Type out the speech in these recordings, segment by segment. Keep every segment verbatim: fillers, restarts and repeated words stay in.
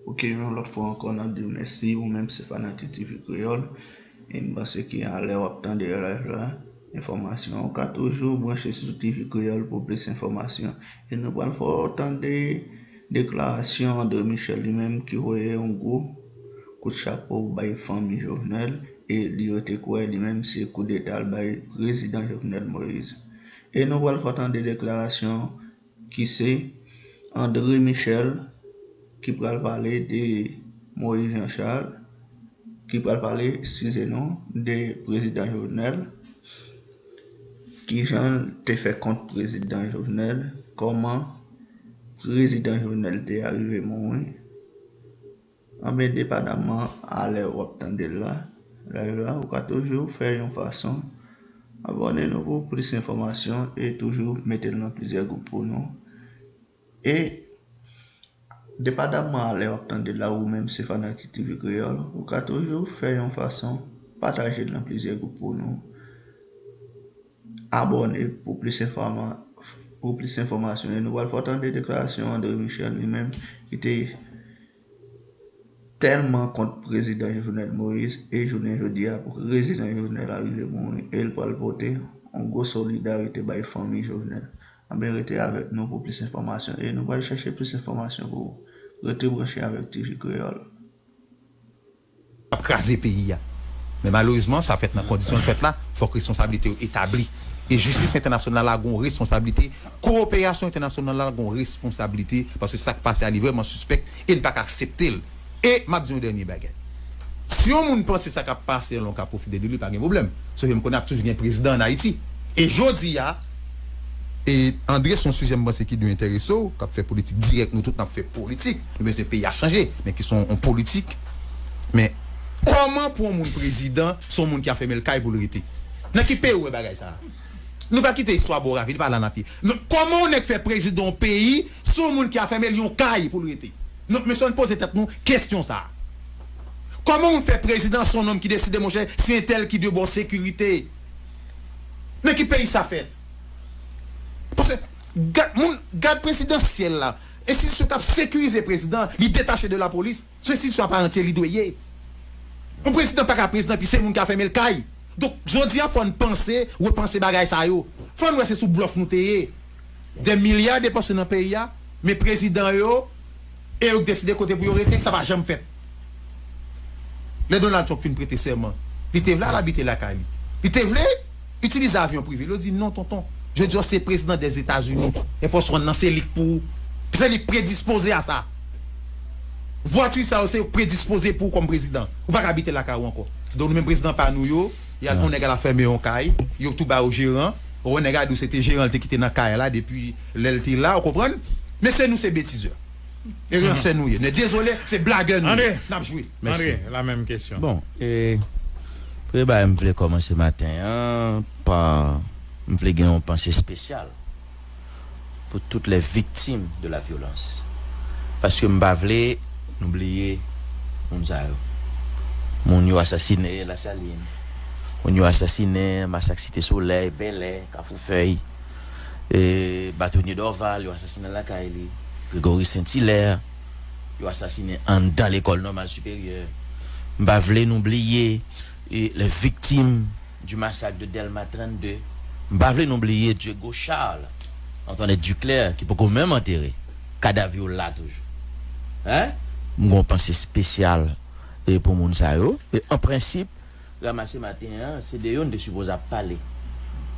Ok, yon lòt fwa ankò, n ap di w mèsi, ou menm se fanatik T V Kreyòl. E m panse ke alè w ap tande live la, enfòmasyon, ou ka toujou branche sou T V Kreyòl pou plis enfòmasyon. E nou pral fè w tande deklarasyon André Michel li menm ki voye yon gwo kout chapo bay fanmi Jovenel e li rete kwè li menm se koudeta l bay prezidan Jovenel Moïse. E nou pral fè w tande deklarasyon ki se André Michel ki pral pale de Moïse Jean Charles, ki pral pale, eskize nou, de prezidan Jovenel, kijan l te fè kont prezidan Jovenel, kòman prezidan Jovenel te arive mouri. Anben, depandaman a lè w ap tande l la, live la, ou ka toujou fè yon fason abòne nou pou plis enfòmasyon e toujou mete l nan plizyè gwoup pou nou. E depandaman a lè w ap tande l la, ou menm se fanatik T V Kreyòl, ou ka toujou fè yon fason pataje l nan plizyè gwoup pou nou abòne pou plis enfòma-, pou plis enfòmasyon. E nou pral fè w tande deklarasyon André Michel li menm ki te tèlman kont prezidan Jovenel Moïse, e jounen jodi a, pou prezidan Jovenel arive mouri, e l pral pote yon gwo solidarite bay fanmi Jovenel. Anben, rete avèk nou pou plis enfòmasyon, e nou pral chèche plis enfòmasyon pou ou. Rete branche avèk T V Kreyòl. Ap kraze peyi a. Men malerezman, sa fèt nan kondisyon l fèt la, fòk responsablite yo etabli. E jistis entènasyonal la gon responsablite, kowoperasyon entènasyonal la gon responsablite, paske sa k pase a li vrèman sispèk e n pa ka aksepte l. E m ap di yon dènye bagay. Si yon moun panse sa k ap pase an lè w ka pwofite de li, pa gen pwoblèm. Sof ke m konnen ap toujou gen prezidan ann Ayiti. E jodi a, e André se yon sijè m panse ki dwe enterese w, k ap fè politik dirèk, nou tout n ap fè politik, nou bezwen peyi a chanje, men ki se yon politik. Men kòman pou yon moun prezidan, se yon moun ki ap fèmen l kay pou l rete? Nan ki peyi w wè bagay sa a? Nou pa kite istwa bò ravi, li pa la n ap ye. Non, kòman yon nèg fè prezidan yon peyi, se yon moun ki ap fèmen l yon kay pou l rete? Non, mesye, ann poze tèt nou kesyon sa a. Kòman yon fè prezidan, se yon nonm ki deside, monchè, se entèl ki dwe ba w sekirite? Nan ki peyi sa fèt? Paske gad moun, gad prezidansyèl la, enstitisyon k ap sekirize prezidan, li detache de lapolis, se enstitisyon apatantye li dwe ye. Yon prezidan pa ka prezidan epi se moun ki ap fèmen l kay. Donk, jodi a, fò n panse, repanse bagay sa yo. Fò n wè se sou blòf nou te ye. Dè milya depanse nan peyi a, men prezidan yo, e yo k deside kote pou yo rete, sa pa janm fèt. Lè Donald Trump fin prete sèman, li te vle al abite lakay li. Li te vle itilize avyon prive l. Yo di, "Non, tonton, jodi a w se prezidan dèzetazini. Air Force One nan se li k pou ou. Se li k predispoze a sa. Vwati sa yo se yo k predispoze pou ou kòm prezidan. Ou pa ka abite lakay ou ankò." Donk, nou menm prezidan pa nou yo, y al, yon nèg al ap fèmen yon kay, yo tou ba yo jeran. Yon nèg a di w se te jeran l te kite nan kay la depi lè l te la, ou konprann? Mesye, nou se betizè. E ransè nou ye. Men dezole, se blagè nou ye. N ap jwe. Mèsi. André, la menm kesyon. Bon, e, premye bagay m vle kòmanse maten an, pa, m vle gen yon panse espesyal pour toutes les victimes de la violence. Paske m pa vle nou bliye moun sa yo. Moun yo asasinen Lasalin. Moun yo asasinen Masak Site Solèy, Bèlè, Kafou Fèy. E Batonye Dorval, yo asasinen lakay li. Gregory Saint-Hilaire, yo asasinen anndan lekòl nòmal siperyè. M pa vle nou bliye e les victimes du massacre de Dèlma trannde. M pa vle nou bliye Diego Charles, Antoinette Duclair, ki poko menm antere. Kadav yo la toujou. Hein? M gen yon panse espesyal e pou moun sa yo. E an prensip, Ramase maten an, se de yo n te sipoze ap pale.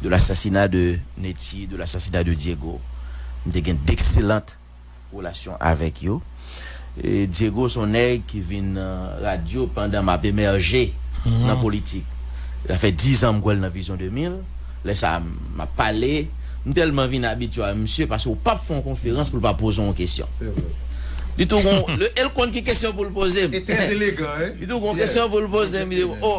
De lasasina de Netty, de lasasina de Diego. M te gen dekselant relasyon avèk yo. E Diego se yon nèg ki vin nan radyo pandan m ap emèje nan politik. Sa fè diz an m kwè l nan Vizyon de mil. Lè sa a, m ap pale. M tèlman vin abitye a misye, paske w p ap fè yon konferans pou l pa poze w yon kesyon. Li tou gon, e l konn ki kesyon pou l poze m. Li tou gon kesyon pou l poze m. Li di, o,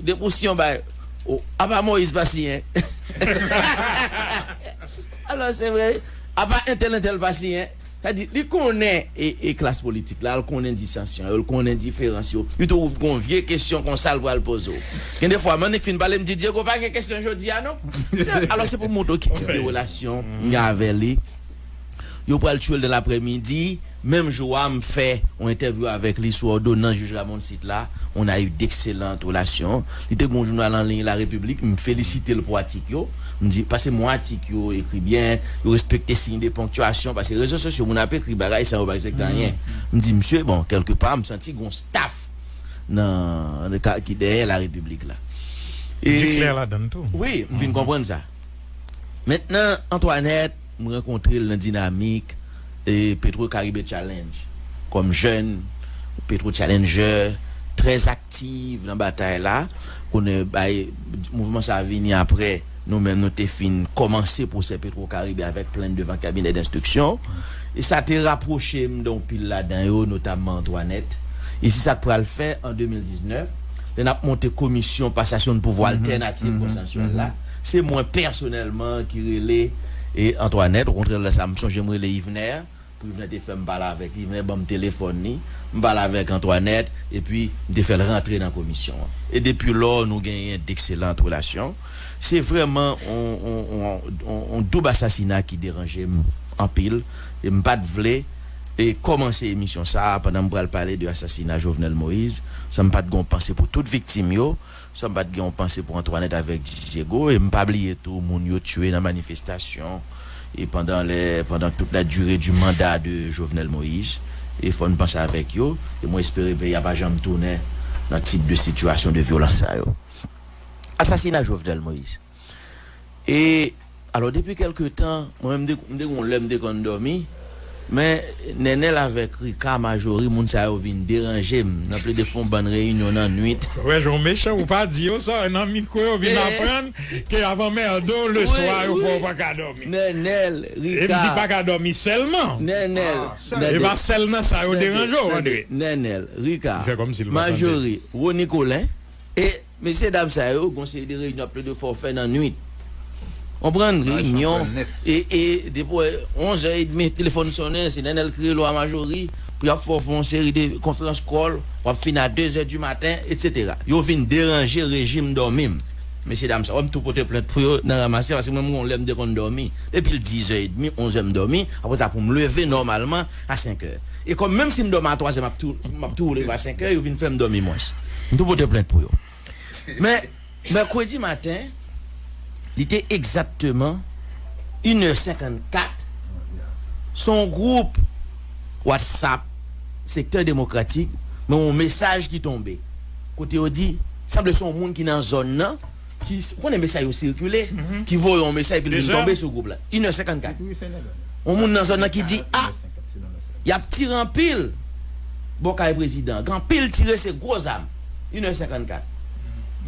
depi w siyen yon bagay, o, apa Moyiz pa siyen? Alò, se vre, apa entèl, entèl pa siyen? Sa di, li konnen e, e klas politik la, li konnen disansyon yo, li konnen diferans yo. Li tou gon vye kesyon konsa l pral poze w. Gen de fwa, m annik fin pale, m di, Diego, pa gen kesyon jodi a, non? Alò, se pou m montre w ki tip de relasyon m gen avè li. Yo pral tchwe l nan laprèmidi, Menm jou a, m fè yon entèvyou avèk li sou òdonans jij Ramon Sit la. On a eu d'excellentes relations. Li te gen yon jounal an liy, La République. M felisite l pou atik yo. M di, paske mo atik yo ekri byen, yo respekte siy de ponktiyasyon, paske rezo sosyo, moun ap ekri bagay san yo pa respekte anyen. M di, "Msye, bon, kèlkepa, m santi gen yon staff nan, nan ka, ki dèyè La République la." Di klè ladan l tou. Wi, m vin konprann sa. Mentnan, Antoinette, m rankontre l nan dinamik e Petro Caribe Challenge. Kòm jèn Petro Challenger, trè aktif nan batay la. Konnen bay mouvman sa a vini apre nou menm nou te fin kòmanse pwosè Petro Caribe avèk plent devan kabinè denstriksyon. E sa te rapwoche m de yon pil ladan yo, notamman Antoinette. E se sa k pral fè an de mil diznèf, lè n ap monte komisyon pasasyon de pouvwa altènativ konsansyèl la. Se mwen pèsonèlman ki rele e Antoinette. Okontrè, lè sa a, m sonje m rele Yvener. Pou Yvener te fè m pale avèk li, Yvener ban m telefòn li. M pale avèk Antoinette, epi m te fè l rantre nan komisyon an. E depi lò, nou genyen d'excellentes relations. Se vrèman yon, yon, yon, yon, yon doub asasina ki deranje m anpil. E m pa t vle e kòmanse emisyon sa a pandan m pral pale de asasina Jovenel Moïse, san m pa t gen yon panse pou tout viktim yo, san m pa t gen yon panse pou Antoinette avèk Diego, e m pa bliye tou moun yo tiye nan manifestasyon, e pandan lè, pandan tout la durée du mandat de Jovenel Moïse, e fò n panse avèk yo, e mwen espere peyi a pa janm tounen nan tip de sitiyasyon de vyolans sa yo. Asasina Jovenel Moïse. E, alò, depi kèlke tan, mwen menm, m te, m te gen yon lè m te konn dòmi, men Nènèl avèk Rika, Majori, moun sa yo vin deranje m nan plede fè yon bann reyinyon nan nwit. Wè, jan w mechan, ou pa di yo sa, nan mikwo yo vin aprann ke avan mèdo, leswa, yo fè w pa ka dòmi. Nènèl, Rika. E m di pa ka dòmi sèlman. Nènèl, e pa sèl nan sa yo deranje w, André. Nènèl, Rika, Majori, Rony Colin, e mesye dam sa yo, gon seri de reyinyon ap plede fè w fè nan nwit. Konprann? Reyinyon, e, e depi onz è edmi, telefòn sonnen, se Nènèl ki rele w a Majori, pou y ap fè w fè yon seri de konferans call, w ap fini a de zè di maten, etsetera. Yo vin deranje rejim dòmi m. Mesye dam sa, wè m tou pote plent pou yo nan ranmase, paske mwen, m gon lè m te konn dòmi. Depi l diz è edmi, onz è m dòmi, apre sa pou m leve nòmalman a senk è. E kòm menm si m dòmi a twa zè, m ap tou, m ap tou leve a senk è, yo vin fè m dòmi mwens. M tou pote plent pou yo. Men, mèkredi maten, li te egzakteman inè senkannkat. Se yon gwoup WhatsApp, Sektè Demokratik, men yon mesaj ki tonbe. Kote yo di, sanble se yon moun ki nan zòn nan, ki, ou konnen mesaj yo sikile, ki voye yon mesaj epi l vin tonbe sou gwoup la. Inè senkannkat. Yon moun nan zòn nan ki di, a, y ap tire anpil bò kay prezidan. Gen anpil tire, se gwo zam. Inè senkannkat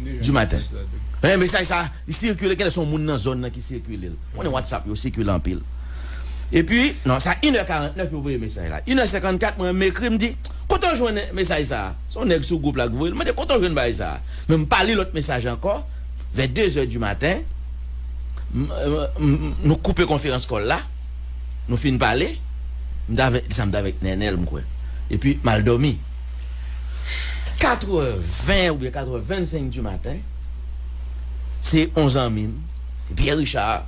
di maten. Men mesaj sa, li sikile, genlè se yon moun nan zòn nan ki sikile l. Konnen WhatsApp yo sikile anpil. Epi, non, sa inè karantnèf yo voye mesaj la. Inè senkannkat, mwen, m ekri, m di, "Kote w jwenn mesaj sa a?" Se yon nèg sou gwoup la k voye l. Mwen di, "Kote w jwenn bagay sa a?" Men m pa li lòt mesaj ankò. Vè de zè di maten, m, m, m, nou koupe konferans call la. Nou fin pale. M t avèk, sa m t avèk Nènèl, m kwè. Epi, m al dòmi. Katrèven oubyen katrèvennsenk di maten, se yon zanmi m, se Pierre Richard,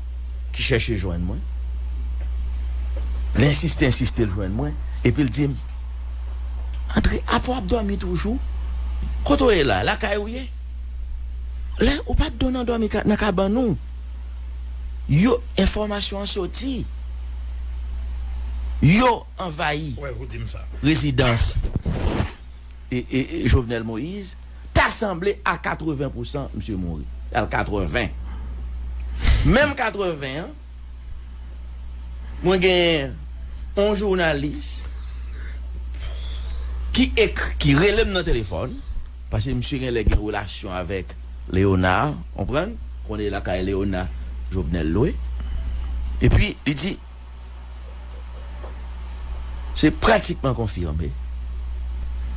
ki chèche jwenn mwen. L ensiste, ensiste, l jwenn mwen. Epi l di m, "André, apa w ap dòmi toujou? Kote w ye la? Lakay ou ye? Lè ou pa t dwe nan dòmi ka, nan kabann ou." Yo, enfòmasyon an soti. Yo anvayi rezidans e, e, e Jovenel Moïse. Ta sanble a katreven pousan, misye mouri. Al katreven. Menm katreven an, mwen gen yon jounalis ki ek-, ki rele m nan telefòn, paske misye genlè gen relasyon avèk Léonard, konprann? Konnen lakay Léonard, Jovenel lwe. Epi, li di, c'est pratiquement confirmé.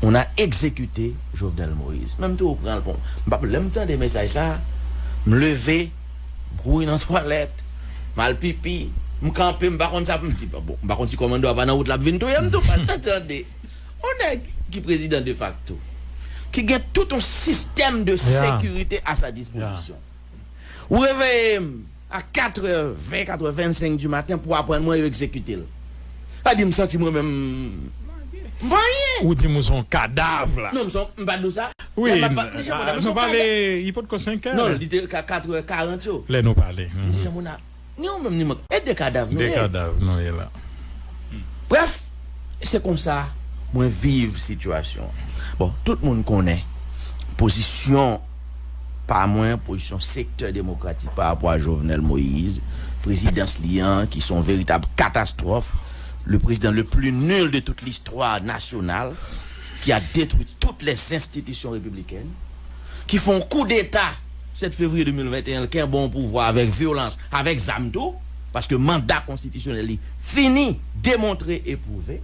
On a exécuté Jovenel Moïse. Menm tou, ou pran l pou m. M p ap, lè m tande mesaj sa, m leve, m kouri nan twalèt, m al pipi, m kanpe, m pa konn sa pou m di. Bon, m pa konn si kòmando a pa nan wout l ap vin touye m tou, pa t tande. On nèg ki prezidan defakto, ki gen tout yon sistèm de sekirite a sa dispozisyon. Ou reveye m a katrè ven, katrèvennsenk di maten pou aprann mwen yo egzekite l. Pa di m santi mwen menm. M pa anyen. Ou di m ou se yon kadav la. Non, m son, m pa di w sa. Wi, Lè m ap pa- Jean Monnet, m nou son pale, kadav. li pot ko senk è. Non, li te ka katrè karant yo. Lè nou pale. M di Jean Monnet, ni ou menm ni mwen. E de kadav nou De ye. Kadav nou ye la. Brèf, se konsa mwen viv sitiyasyon. Bon, tout moun konnen pozisyon pa mwen, pozisyon sektè demokratik pa rapò a Jovenel Moïse, prezidans li an, ki se yon veritab katastwòf, le président le plus nul de toute l'histoire nationale, qui a détruit toutes les institutions républicaines, ki fè yon koudeta sèt fevriye de mil venteyen, l kenbe yon pouvwa avèk vyolans, avèk zam tou, paske manda konstitisyonèl li fini, demontre e pwouve.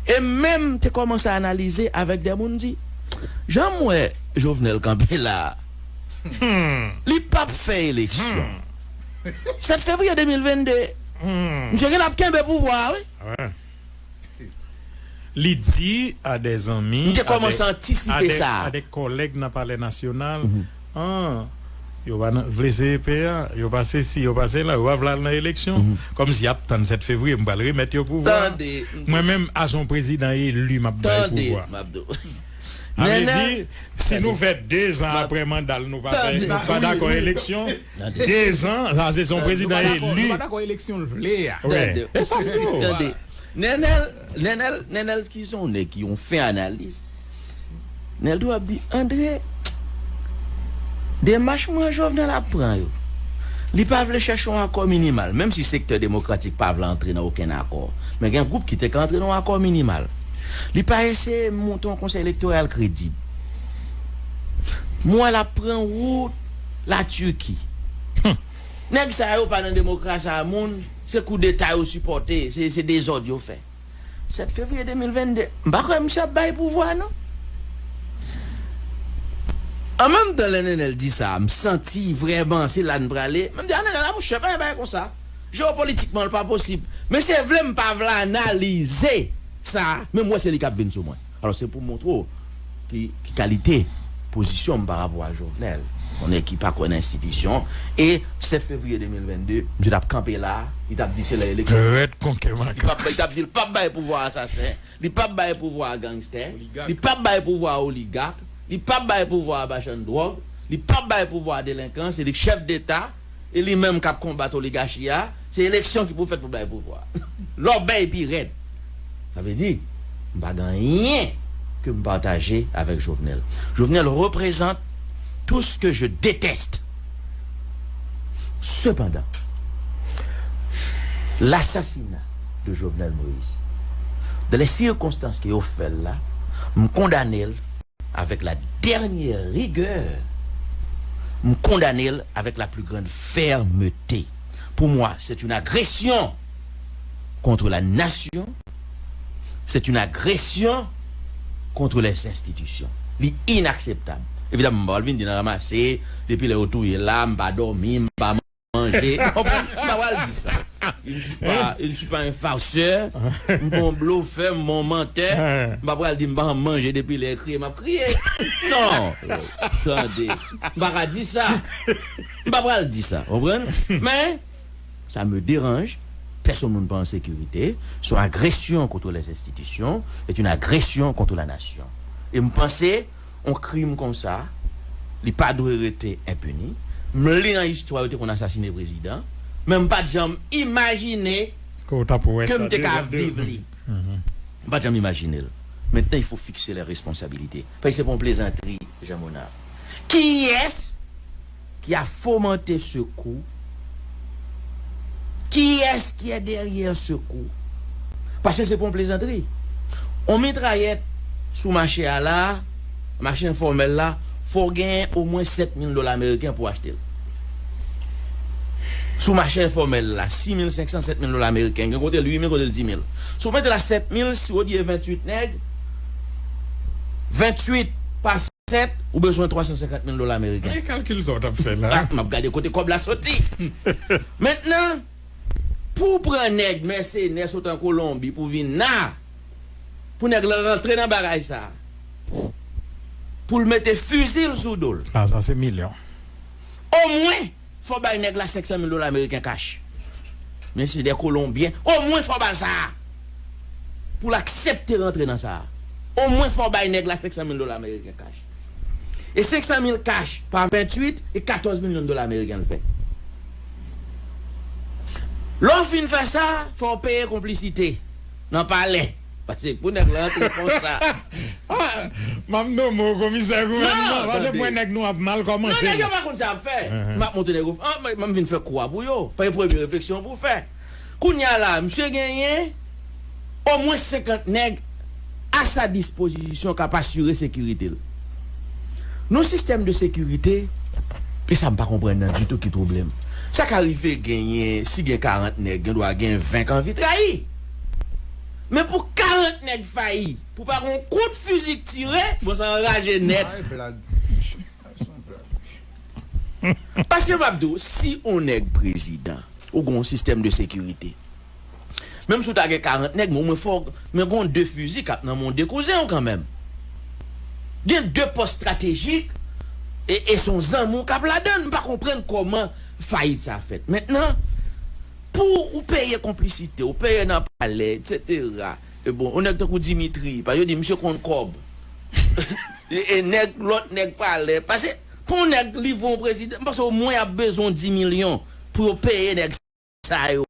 E menm te kòmanse analize avèk de moun di, jan m wè Jovenel kanpe la, li p ap fè eleksyon. Sèt fevriye de mil vennde, misye gen ap kenbe pouvwa a, wi. Li di a de zanmi, M te kòmanse antisipe sa. A de kòlèg nan Palè Nasyonal, an, yo pa nan- vle seye peye a, yo pa se si, yo pa se la, yo pa vle al nan eleksyon. Kòmsi y ap tann sèt fevriye, m pral remèt yo pouvwa. Tande. Mwen menm, a se yon prezidan eli, m ap bay Tande, pouvwa. M ap di w. Sa vle Nenel, di, si nou fè de zan apre manda l, nou pa fè, Tande. nou pa dakò eleksyon, de zan, sa se yon prezidan eli. Nou pa dakò eleksyon l vle a. Wi. Tande. E sa m di w. Tande. Nenel, Nenel, Nenel ki se yon nèg ki yon fen analis. Nenel tou ap di, André, demach mwen Jovenel ap pran yo. Li pa vle chèche yon akò minimal, menm si sektè demokratik pa vle antre nan okenn akò. Men gen gwoup ki te ka antre nan yon akò minimal. Li pa eseye monte yon konsèy elektoral kredib. M wè l ap pran wout Latiki. Nèg sa yo pa nan demokrasi a moun, se koudeta yo sipòte, se, se dezòd yo fè. Sèt fevriye de mil vennde, m pa kwè misye ap bay pouvwa non. An menm tan lè Nenel di sa, m santi vrèman se la n prale. Men m di, a Nenel, a monchè, pa gen bagay konsa. Jewopolitikman, l pa posib. Men se vle m pa vle analize sa, men m wè se li k ap vin sou mwen. Alò, se pou montre w ki, ki kalite pozisyon m pa rapò a Jovenel. Yon nèg ki pa kwè nan enstitisyon. E sèt fevriye de mil vennde, misye t ap kanpe la, li t ap di se lè eleksyon. Rèd kon kè Li t makak. ap, li t ap di l p ap bay pouvwa a asasen, li p ap bay pouvwa a gangstè, Oligak. Li p ap bay pouvwa a oligak, li p ap bay pouvwa a machann dwòg, li p ap bay pouvwa a delenkans, se li k chèf deta, e li menm k ap konbat oligachi a, se eleksyon ki pou fèt pou bay pouvwa. Lòbèy pi rèd. Sa vle di, m pa gen anyen ke m pataje avèk Jovenel. Jovenel reprezant tout ce que je déteste. Cependant, l'assassinat de Jovenel Moïse, dans les circonstances ke yo fè l la, m kondane l avec la dernière rigueur, m kondane l avec la plus grande fermeté. Pour moi, c'est une agression contre la nation, c'est une agression contre les institutions. Li inakseptab. Evidaman, m pa pral vin di nan ranmase, depi lè yo touye l la, m pa dòmi, m pa manje. Konprann? M pa pral di sa. Je ne suis pas, je ne suis pas un farceur, m pa yon blofè, m pa yon mantè. M pa pral di m pa manje depi lè kriye, m ap kriye. Non. Tande. M pa ka di sa. M pa pral di sa. Konprann? Men, ça me dérange. Pèsonn moun pa an sekirite. C'est une agression contre les institutions. C'est une agression contre la nation. E m panse, yon krim konsa, li pa dwe rete enpini. M li nan istwa yo te konn asasine prezidan, men m pa t janm imajine Ke w t ap wè ke sa. m te ka de- de- viv li. M pa t janm imajine l. Maintenant, il faut fixer les responsabilités. Paske se pa yon plezantri, Jean Monard. Kiyès qui a fomenté ce coup? Kiyès qui est derrière ce coup? Paske se pa yon plezantri. On mitrayèt sou mache a la, mache enfòmèl la, fò w genyen omwen sèt mil dola ameriken pou w achte l. Sou mache enfòmèl la, sis mil senk san, sèt mil dola ameriken, gen kote l uit mil, kote l dis mil. Si w mete la sèt mil, si w ye venntuit nèg, venntuit pa sèt, ou bezwen twa san senkant mil dola ameriken. E kalkil sa w t ap fè la. Ah, m ap gade kote kòb la soti. Mentnan, pou w pran nèg mèsenè sot an Kolonbi pou vin la, pou nèg lan rantre nan bagay sa, pou l mete fizi l sou do l. La, sa se milyon. Omwen, fò bay nèg la senk san mil dola ameriken kach. Men se de Kolonbyen. Omwen fò ba l sa. pou l aksepte rantre nan sa a. Omwen fò w bay nèg la senk san mil dola ameriken kach. E senk san mil kach pa venntuit, e katòz milyon dola ameriken l fè. Lè w fin fè sa, fò w peye konplisite nan palè. Paske pou nèg la antre konsa. M ap nonmen w komisè gouvènman, paske mwen nèg nou ap mal kòmanse. Non, nèg yo pa konn sa y ap fè. M ap montre nèg yo, m vin fè kou a pou yo. Paske premye refleksyon pou w fè. Kounye a la, misye genyen omwen senkant nèg a sa dispozisyon k ap asire sekirite l. Nan sistèm de sekirite, e sa m pa konprann nan ditou ki pwoblèm. Sa ka rive genyen, si gen karant nèg, gen dwa gen ven k anvi trayi. Men pou karant nèg fayi, pou pa gen yon kout fizi k tire, bon, sa anraje nèt. Paske m ap di w, si yon nèg prezidan, ou gen yon sistèm de sekirite. Menm si w ta gen karant nèg, men omwen fò w, men gen de fizi k ap nan men w, de kouzen w kanmenm. Gen de pòs estratejik, e, e se yon zanmi w k ap ladan l. M pa konprann kòman fayit sa fèt. Mentnan, pou ou peye konplisite, ou peye nan palè, etsetera. E bon, yon nèg tankou Dimitri, pa yo di misye konn kòb. E, e nèg, lòt nèg palè. Paske, pou yon nèg livre yon prezidan, m panse omwen y ap bezwen di milyon pou yo peye nèg sa yo.